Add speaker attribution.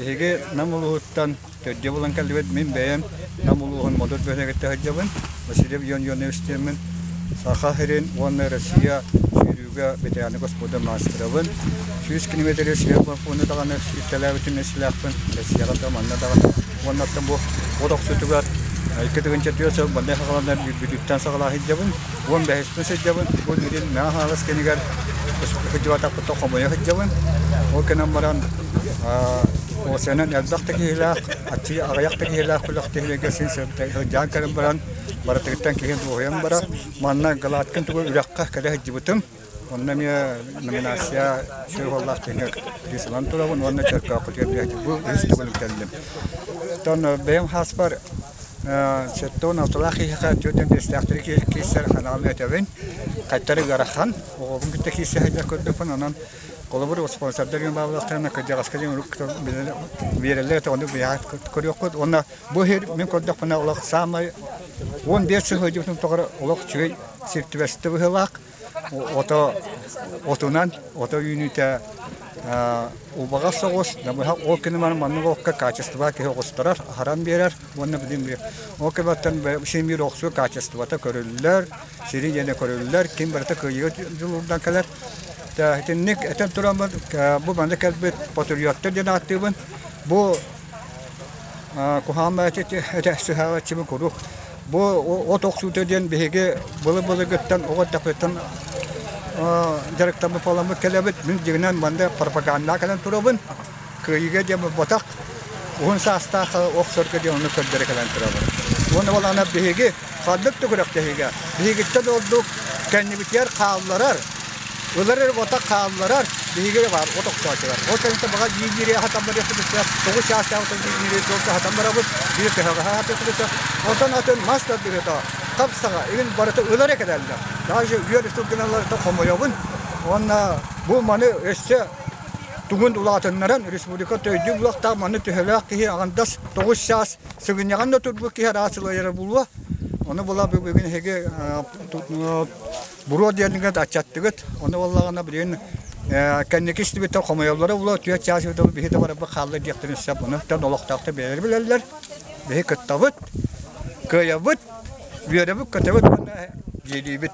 Speaker 1: Биһиги Нам улууһуттан төрдүө булан кэллибит. Мин бэйэм Нам улууһун Модут бөһүөлэгиттэн сылдьабын. Васильев Ион Ионович диэммин. Саха сирин уонна Россия сүүрүүгэ ветераны господа маастарабын. 100 километры сверх уонна даҕаны сүүртэлээбитим эсилээхпин. Россияҕа да манна даҕаны. Уонна оттон бу от охсуутугар 2 тыһыынча сыл манна саҕаланар бүтүттэн саҕалаа сылдьабын. 15-пин сылдьабын. Бу билин Мэҥэ Хаҥалас кэнигэр сылдьыбатахпыттан хомойо сылдьабын. Ол гынан баран уопсайынан элбэх да киһилээх, аччыгый аҕыйах да киһилээх күрэхтэһиилэргэ син сылдьан кэлэн баран, барытыттан киһи дуоһуйан барар. Манна Гладкин тугу үрэххэ кэлэ сылдьыбытым. Онно эмиэ номинация үчүгэй уоллаах диэҥҥэ ылан турабын уонна Чөркөөххүтүгэр биһиги бу үһүс төгүлүн кэллим. Оттон бэйэм хааспар 76-лаах киһиэхэ 45-тээхтэри киирсэр ханаалын этэбин. Хайтары ыарахан, оҕобун кытта киирсэ сылдьар көрдөхпүн, онон холобур спонсордар диэн бааллахтарына кырдьаҕаска диэн урукку биэрэллэр этэ, оннук биһиэхэ көрүөххүт. Уонна бу иһир мин көрдөхпүнэ олох саамай 15 сыл сылдьыбытым тухары олох үчүгэй сир түбэстэ быһыылаах. Ото отунан, ото үүнүүтэ убаҕас соҕус, намыһах ол күнү маннык окко качество киһи оҕустарар, аһаран биэрэр уонна билин ол кэмэттэн син биир охсуу качествота көрүллэр, сири диэни көрүллэр, ким барыта кыайыыга дьулуурдан кэлэр. Итинник этэн тураммын бу манна кэлбит патриоттар диэн ааттыыбын. Бу Куһаҕан этэ сыһааччыбын куруук. Бу от охсуута диэн биһиги былыр-былыргыттан оҕо эрдэхпиттэн дьарыктаммыт буоламмыт кэлэбит. Мин дьиҥинэн манна пропагандаҕа кэлэн турабын. Кыайыыга диэн буолбатах. Уһун саастаах охсорго диэн ону көрдөрө кэлэн турабын. Уонна ол ана биһиги ханнык да күрэхтэһиигэ биһигиттэн ордук кэннибитигэр хаалларар Ылар эрэ буолта хаалларар, биһиги эрэ баар от охсооччулар. Ол кэнниттэн баҕар биир-биир аһатан барыахпыт сөп, тоҕус чаастаах отон биир-биир суолга аһатан барабыт, биир төһөҕө аһатыахпыт сөп. Онтон атын мас тардыһыта, хапсаҕа, игин барыта ылар эрэ кэлэллэр. Даже үөр сылгыналарыттан хомойобун. Уонна бу маны өссө тугун улаатыннаран республика төйдүү булуохтаах маны төһөлөөх киһи аҕандас тоҕус чаас сыгынньаҕын да турбут киһи араас сылайара булуо. Ону була бүгүн эһиги Буруо диэнигэ аччаттыгыт, ону буоллаҕына билигин кэнники истибиттэр хомойоллоро буолуо, түөрт чаас ыытабыт, биһи да барарбыт хаалла диэхтэрин сөп. Онон олохтоохтор бэйэлэрэ билэллэр. Биһи кыттабыт, кыайабыт, үөрэбит, көтөбүт уонна дьиэлиибит.